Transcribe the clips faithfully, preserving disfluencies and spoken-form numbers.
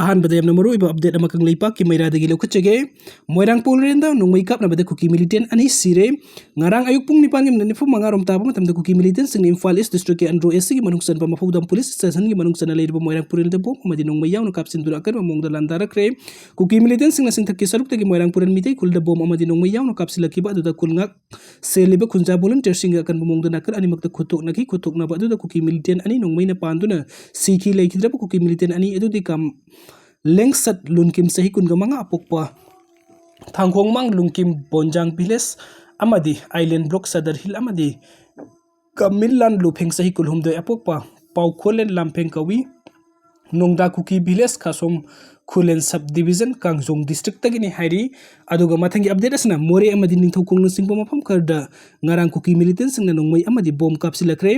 ꯑꯍꯥꯟꯕꯗ ꯌꯥꯝꯅ ꯃꯔꯨꯑꯣꯏꯕ ꯑꯞꯗꯦꯠ ꯑꯃ ꯀꯪꯂꯩꯄꯥꯛꯀꯤ ꯃꯩꯔꯥꯗꯒꯤ ꯂꯧꯈꯠꯆꯒꯦ꯫ ꯃꯣꯏꯔꯥꯡ ꯄꯣꯂꯦꯟꯗ ꯅꯣꯡꯃꯩ ꯀꯥꯞꯅꯕꯗ ꯀꯨꯀꯤ ꯃꯤꯂꯤꯇꯦꯟ ꯑꯅꯤ ꯁꯤꯔꯦ꯫ ꯉꯔꯥꯡ ꯑꯌꯨꯛ ꯄꯨꯡ ꯅꯤꯄꯥꯟꯒꯤ ꯃꯤꯅꯤꯠ ꯅꯤꯐꯨ ꯃꯉꯥ ꯔꯣꯝ ꯇꯥꯕ ꯃꯇꯝꯗ ꯀꯨꯀꯤ ꯃꯤꯂꯤꯇꯦꯟꯁꯤꯡꯅ ꯏꯝꯐꯥꯜ ꯏꯁ ꯗꯤꯁꯇ꯭ꯔꯤꯛꯀꯤ ꯑꯟꯗ꯭ꯔꯣ ꯑꯦꯁ ꯁꯤꯒꯤ ꯃꯅꯨꯡ ꯆꯟꯕ ꯃꯐꯧꯗꯥꯝ ꯄꯨꯂꯤꯁ ꯁ꯭ꯇꯦꯁꯟꯒꯤ ꯃꯅꯨꯡ ꯆꯟꯅ ꯂꯩꯔꯤꯕ ꯃꯣꯏꯔꯥꯡ ꯄꯣꯂꯦꯟꯗ ꯕꯣꯝ ꯑꯃꯗꯤ ꯅꯣꯡꯃꯩ ꯌꯥꯎꯅ ꯀꯥꯞꯁꯤꯟꯗꯨꯅ ꯑꯀꯟꯕ ꯃꯑꯣꯡꯗ ꯂꯥꯟꯗꯥꯔꯛꯈ꯭ꯔꯦ꯫ ꯀꯨꯀꯤ ꯃꯤꯂꯤꯇꯦꯟꯁꯤꯡꯅ ꯆꯤꯡꯊꯛꯀꯤ ꯁꯔꯨꯛꯇꯒꯤ ꯃꯣꯏꯔꯥꯡ ꯄꯣꯂꯦꯟ ꯃꯤꯇꯩ ꯈꯨꯜꯗ ꯕꯣꯝ ꯑꯃꯗꯤ ꯅꯣꯡꯃꯩ ꯌꯥꯎꯅ ꯀꯥꯞꯁꯤꯜꯂꯛꯈꯤꯕ ꯑꯗꯨꯗ ꯈꯨꯜ ꯉꯥꯛ ꯁꯦꯜꯂꯤꯕ ꯈꯨꯟꯖꯥ ꯚꯣꯂꯨꯟꯇꯤꯌꯔꯁꯤꯡꯒ ꯑꯀꯟꯕ ꯃꯑꯣꯡꯗ ꯅꯥꯀꯜ ꯑꯅꯤꯃꯛꯇ ꯈꯨꯠꯊꯣꯛꯅꯈꯤ꯫ ꯈꯨꯠꯊꯣꯛꯅꯕ ꯑꯗꯨꯗ ꯀꯨꯀꯤ ꯃꯤꯂꯤꯇꯦꯟ ꯑꯅꯤ ꯅꯣꯡꯃꯩꯅ ꯄꯥꯟꯗꯨꯅ ꯁꯤꯈꯤ꯫ ꯂꯩꯈꯤꯗ꯭ꯔꯕ ꯀꯨꯀꯤ ꯃꯤꯂꯤꯇꯦꯟ ꯑꯅꯤ ꯑꯗꯨꯗꯤ ꯀꯝ ꯂꯦꯡꯁꯠ ꯂꯨꯟꯀꯤꯝ, ꯆꯍꯤ ꯀꯨꯟꯒ ꯃꯉꯥ ꯑꯄꯣꯛꯄ, ꯊꯥꯡꯈꯣꯡꯃꯥꯡ ꯂꯨꯡꯀꯤꯝ ꯕꯣꯟꯖꯥꯡ ꯚꯤꯂꯦꯖ ꯑꯃꯗꯤ ꯑꯥꯏꯂꯦꯟ ꯕ꯭ꯂꯣꯛ ꯁꯗꯔ ꯍꯤꯜ ꯑꯃꯗꯤ ꯀꯃꯤꯜꯂꯥꯟ ꯂꯨꯐꯦꯡ, ꯆꯍꯤ ꯀꯨꯟꯍꯨꯝꯗꯣꯏ ꯑꯄꯣꯛꯄ, ꯄꯥꯎꯈꯣꯂꯦꯟ ꯂꯥꯝꯐꯦꯡ ꯀꯧꯏ꯫ ꯅꯣꯡꯗꯥ ꯀꯨꯀꯤ ꯚꯤꯂꯦꯖ ꯈꯥꯁꯣꯝ ꯈꯨꯂꯦꯟ ꯁꯕ ꯗꯤꯕꯤꯖꯟ ꯀꯥꯡꯖꯣꯡ ꯗꯤꯁꯇ꯭ꯔꯤꯛꯇꯒꯤꯅꯤ ꯍꯥꯏꯔꯤ꯫ ꯑꯗꯨꯒ ꯃꯊꯪꯒꯤ ꯑꯞꯗꯦꯠ ꯑꯁꯤꯅ ꯃꯣꯔꯦ ꯑꯃꯗꯤ ꯅꯤꯡꯊꯧꯈꯣꯡꯅꯆꯤꯡꯕ ꯃꯐꯝ ꯈꯔꯗ ꯉꯔꯥꯡ ꯀꯨꯀꯤ ꯃꯤꯂꯤꯇꯦꯟꯁꯤꯡꯅ ꯅꯣꯡꯃꯩ ꯑꯃꯗꯤ ꯕꯣꯝ ꯀꯥꯞꯁꯤꯜꯂꯛꯈ꯭ꯔꯦ꯫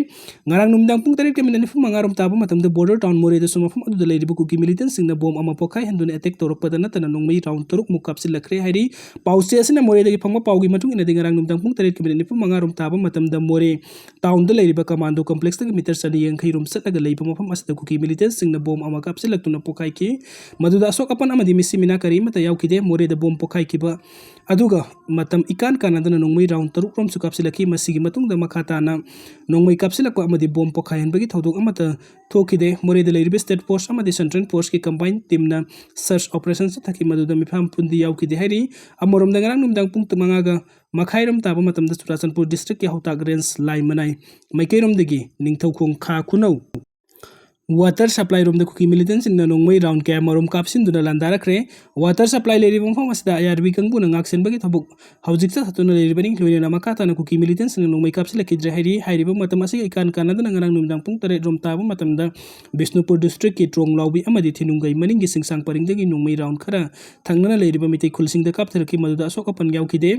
ꯉꯔꯥꯡ ꯅꯨꯃꯤꯗꯥꯡ ꯄꯨꯡ ꯇꯔꯦꯠꯀ ꯃꯤꯅꯤꯠ ꯅꯤꯐꯨ ꯃꯉꯥ ꯔꯣꯝ ꯇꯥꯕ ꯃꯇꯝꯗ ꯕꯣꯔꯗꯔ ꯇꯥꯎꯟ ꯃꯣꯔꯦꯗꯁꯨ ꯃꯐꯝ ꯑꯗꯨꯗ ꯂꯩꯔꯤꯕ ꯀꯨꯀꯤ ꯃꯤꯂꯤꯇꯦꯟꯁꯤꯡꯅ ꯕꯣꯝ ꯑꯃ ꯄꯣꯈꯥꯏꯍꯟꯗꯨꯅ ꯑꯦꯇꯦꯛ ꯇꯧꯔꯛꯄꯗ ꯅꯠꯇꯅ ꯅꯣꯡꯃꯩ ꯔꯥꯎꯟ ꯇꯔꯨꯛꯃꯨꯛ ꯀꯥꯞꯁꯤꯜꯂꯛꯈ꯭ꯔꯦ ꯍꯥꯏꯔꯤ꯫ ꯄꯥꯎꯆꯦ ꯑꯁꯤꯅ ꯃꯣꯔꯦꯗꯒꯤ ꯐꯪꯕ ꯄꯥꯎꯒꯤ ꯃꯇꯨꯡ ꯏꯟꯅꯗꯤ ꯉꯔꯥꯡ ꯅꯨꯃꯤꯗꯥꯡ ꯄꯨꯡ ꯇꯔꯦꯠꯀ ꯃꯤꯅꯤꯠ ꯅꯤꯐꯨ ꯃꯉꯥ ꯔꯣꯝ ꯇꯥꯕ ꯃꯇꯝꯗ ꯃꯣꯔꯦ ꯇꯥꯎꯟꯗ ꯂꯩꯔꯤꯕ ꯀꯃꯥꯟꯗꯣ ꯀꯝꯄ꯭ꯂꯦꯛꯁꯇꯒꯤ ꯃꯤꯇꯔ ꯆꯅꯤ ꯌꯥꯡꯈꯩ ꯔꯣꯝ ꯆꯠꯂꯒ ꯂꯩꯕ ꯃꯐꯝ ꯑꯁꯤꯗ ꯀꯨꯀꯤ ꯃꯤꯂꯤꯇꯦꯟꯁꯤꯡꯅ ꯕꯣꯝ ꯑꯃ ꯀꯥꯞꯁꯤꯜꯂꯛꯇꯨꯅ ꯄꯣꯈꯥꯏꯈꯤ꯫ ꯃꯗꯨꯗ ꯑꯁꯣꯛ ꯑꯄꯟ ꯑꯃꯗꯤ ꯃꯤꯁꯤ ꯃꯤꯅꯥ ꯀꯔꯤꯃꯠꯇ ꯌꯥꯎꯈꯤꯗꯦ꯫ ꯃꯣꯔꯦꯗ ꯕꯣꯝ ꯄꯣꯈꯥꯏꯈꯤꯕ ꯑꯗꯨꯒ ꯃꯇꯝ ꯏꯀꯥꯟ ꯀꯥꯟꯅꯗꯅ ꯅꯣꯡꯃꯩ ꯔꯥꯎꯟ ꯇꯔꯨꯛ ꯔꯣꯝꯁꯨ ꯀꯥꯞꯁꯤꯜꯂꯛꯈꯤ꯫ ꯃꯁꯤꯒꯤ ꯃꯇꯨꯡꯗ ꯃꯈꯥ ꯇꯥꯅ ꯅꯣꯡꯃꯩ ꯀꯥꯞꯁꯤꯜꯂꯛꯄ ꯑꯃꯗꯤ ꯕꯣꯝ ꯄꯣꯈꯥꯏꯍꯟꯕꯒꯤ ꯊꯧꯗꯣꯛ ꯑꯃꯠꯇ ꯊꯣꯛꯈꯤꯗꯦ꯫ ꯃꯣꯔꯦꯗ ꯂꯩꯔꯤꯕ ꯁ꯭ꯇꯦꯠ ꯐꯣꯔꯁ ꯑꯃꯗꯤ ꯁꯦꯟꯇ꯭ꯔꯦꯜ ꯐꯣꯔꯁꯀꯤ ꯀꯝꯕꯥꯏꯟ ꯇꯤꯝꯅ ꯁꯔꯆ ꯑꯣꯄꯔꯦꯁꯟ ꯆꯠꯊꯈꯤ꯫ ꯃꯗꯨꯗ ꯃꯤꯐꯝ ꯄꯨꯟꯗꯤ ꯌꯥꯎꯈꯤꯗꯦ ꯍꯥꯏꯔꯤ꯫ ꯑꯃꯔꯣꯝꯗ ꯉꯔꯥꯡ ꯅꯨꯃꯤꯗꯥꯡ ꯄꯨꯡ ꯃꯉꯥꯒ ꯃꯈꯥꯏꯔꯣꯝ ꯇꯥꯕ ꯃꯇꯝꯗ ꯆꯨꯔꯥꯆꯥꯟꯄꯨꯔ ꯗꯤꯁꯇ꯭ꯔꯤꯛꯀꯤ ꯍꯧꯇꯥꯛ ꯔꯦꯟꯖ ꯂꯥꯏꯃꯅꯥꯏ ꯃꯥꯏꯀꯩꯔꯣꯝꯗꯒꯤ ꯅꯤꯡꯊꯧꯈꯣꯡ ꯈꯥ ꯈꯨꯅꯧ ꯋꯥꯇꯔ ꯁꯄ꯭ꯂꯥꯏ ꯔꯣꯝꯗ ꯀꯨꯀꯤ ꯃꯤꯂꯤꯇꯦꯟꯁꯤꯡꯅ ꯅꯣꯡꯃꯩ ꯔꯥꯎꯟ ꯀꯌꯥꯃꯔꯨꯝ ꯀꯥꯞꯁꯤꯟꯗꯨꯅ ꯂꯥꯟꯗꯥꯔꯛꯈ꯭ꯔꯦ꯫ ꯋꯥꯇꯔ ꯁꯄ꯭ꯂꯥꯏ ꯂꯩꯔꯤꯕ ꯃꯐꯝ ꯑꯁꯤꯗ ꯑꯥꯏ ꯑꯥꯔ ꯕꯤ ꯀꯥꯡꯕꯨꯅ ꯉꯥꯛꯁꯦꯟꯕꯒꯤ ꯊꯕꯛ ꯍꯧꯖꯤꯛ ꯆꯠꯊꯗꯨꯅ ꯂꯩꯔꯤꯕꯅꯤ꯫ ꯂꯣꯏꯅꯅ ꯃꯈꯥ ꯇꯥꯅ ꯀꯨꯀꯤ ꯃꯤꯂꯤꯇꯦꯟꯁꯤꯡꯅ ꯅꯣꯡꯃꯩ ꯀꯥꯞꯁꯤꯜꯂꯛꯈꯤꯗ꯭ꯔꯦ ꯍꯥꯏꯔꯤ꯫ ꯍꯥꯏꯔꯤꯕ ꯃꯇꯝ ꯑꯁꯤꯒ ꯏꯀꯥꯟ ꯀꯥꯟꯅꯗꯅ ꯉꯔꯥꯡ ꯅꯨꯃꯤꯗꯥꯡ ꯄꯨꯡ ꯇꯔꯦꯠ ꯔꯣꯝ ꯇꯥꯕ ꯃꯇꯝꯗ ꯕꯤꯁꯅꯨꯄꯨꯔ ꯗꯤꯁꯇ꯭ꯔꯤꯛꯀꯤ ꯇ꯭ꯔꯣꯡꯂꯥꯎꯕꯤ ꯑꯃꯗꯤ ꯊꯤꯅꯨꯡꯒꯩ ꯃꯅꯤꯡꯒꯤ ꯆꯤꯡꯁꯥꯡ ꯄꯔꯤꯡꯗꯒꯤ ꯅꯣꯡꯃꯩ ꯔꯥꯎꯟ ꯈꯔ ꯊꯪꯅꯅ ꯂꯩꯔꯤꯕ ꯃꯤꯇꯩ ꯈꯨꯜꯁꯤꯡꯗ ꯀꯥꯞꯊꯔꯛꯈꯤ꯫ ꯃꯗꯨꯗ ꯑꯁꯣꯛ ꯑꯄꯟ ꯌꯥꯎꯈꯤꯗꯦ꯫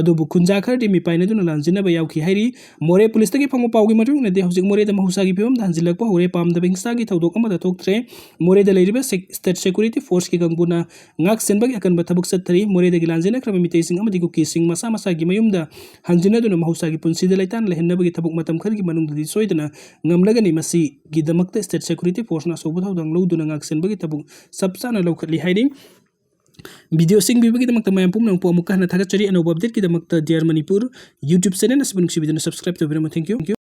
ꯑꯗꯨꯕꯨ ꯈꯨꯟꯖꯥ ꯈꯔꯗꯤ ꯃꯤꯄꯥꯏꯅꯗꯨꯅ ꯂꯥꯟꯖꯤꯟꯅꯕ ꯌꯥꯎꯈꯤ ꯍꯥꯏꯔꯤ꯫ ꯃꯣꯔꯦ ꯄꯨꯂꯤꯁꯇꯒꯤ ꯐꯪꯕ ꯄꯥꯎꯒꯤ ꯃꯇꯨꯡ ꯏꯟꯅꯗꯤ ꯍꯧꯖꯤꯛ ꯃꯣꯔꯦꯗ ꯃꯍꯧꯁꯥꯒꯤ ꯐꯤꯕꯝꯗ ꯍꯟꯖꯤꯜꯂꯛꯄ ꯍꯧꯔꯦ꯫ ꯄꯥꯝꯗꯕ ꯍꯤꯡꯁꯥ ꯒꯤ ꯊꯧꯗꯣꯛ ꯑꯃꯠꯇ ꯊꯣꯛꯇ꯭ꯔꯦ꯫ ꯃꯣꯔꯦꯗ ꯂꯩꯔꯤꯕ ꯁꯦꯛ-, State Security Force ꯀꯤ ꯀꯥꯡꯕꯨꯅ ꯉꯥꯛ ꯁꯦꯟꯕꯒꯤ ꯑꯀꯟꯕ ꯊꯕꯛ ꯆꯠꯊꯔꯤ꯫ ꯃꯣꯔꯦꯗꯒꯤ ꯂꯥꯟꯖꯦꯟꯅꯈ꯭ꯔꯕ ꯃꯤꯇꯩꯁꯤꯡ ꯑꯃꯗꯤ ꯀꯨꯀꯤꯁꯤꯡ ꯃꯁꯥ ꯃꯁꯥꯒꯤ ꯃꯌꯨꯝꯗ ꯍꯟꯖꯤꯟꯅꯗꯨꯅ ꯃꯍꯧꯁꯥꯒꯤ ꯄꯨꯟꯁꯤꯗ ꯂꯩꯇꯥꯅ ꯂꯩꯍꯟꯅꯕꯒꯤ ꯊꯕꯛ ꯃꯇꯝ ꯈꯔꯒꯤ ꯃꯅꯨꯡꯗꯗꯤ ꯁꯣꯏꯗꯅ ꯉꯝꯂꯒꯅꯤ꯫ ꯃꯁꯤꯒꯤꯗꯃꯛꯇ State Security Force ꯅ ꯑꯆꯧꯕ ꯊꯧꯗꯥꯡ ꯂꯧꯗꯨꯅ ꯉꯥꯛ ꯁꯦꯟꯕꯒꯤ ꯊꯕꯛ ꯆꯞ ꯆꯥꯅ ꯂꯧꯈꯠꯂꯤ ꯍꯥꯏꯔꯤ꯫ Video ꯁꯤꯡ ꯌꯦꯡꯕꯤꯕꯒꯤꯗꯃꯛꯇ ꯃꯌꯥꯝ ꯄꯨꯝꯅꯃꯛꯄꯨ ꯑꯃꯨꯛꯀ ꯍꯟꯅ ꯊꯥꯒꯠꯆꯔꯤ꯫ ꯑꯅꯧꯕ update ꯀꯤꯗꯃꯛꯇ D R Manipur YouTube channel ꯑꯁꯤꯕꯨ ꯅꯨꯡꯁꯤꯕꯤꯗꯨꯅ subscribe ꯇꯧꯕꯤꯔꯝꯃꯨ꯫ Thank you꯫